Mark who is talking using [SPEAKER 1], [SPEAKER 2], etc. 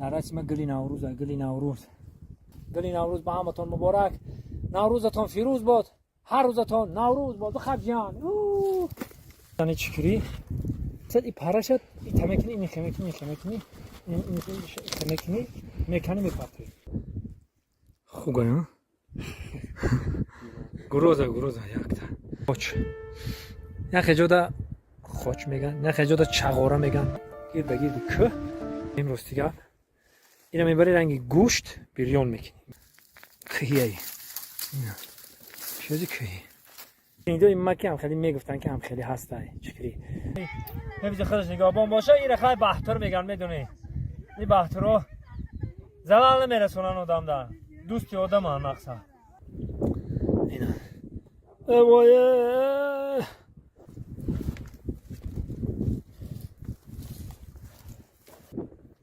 [SPEAKER 1] Дар расма гули Наврӯза, гули Наврӯз, гули Наврӯз. Ба ҳаматон муборак, Наврӯзатон фирӯз бод, ҳар рӯзатон Наврӯз бод. Бихаб, ҷиҳан чикрӣ и парашат ита мекунӣ, инихе мекунӣ, инихе мекунӣ, инихе мекунӣ, меканӣ, мепартоӣ. Хугая гуроза, гуроза якта хоч. Яхе ҷода хоч меган, яхе ҷода чағора меган. Гирда гирди кӯҳ. Имрӯз дига ина мебари, ранги гӯшт бирён мекунӣ. Кӯҳияи пиёзи кӯҳӣ. Инҷо ма ки ҳам хеле мегуфтанд, ки ҳам хеле ҳастай чикрӣ. Ҳифзи худаш нигаҳбон боша. Ира хай баҳтур меган, медонӣ, ин баҳтуро залал намерасонанд одамда, дӯсти одаман. Мақсад ина. Э, вой.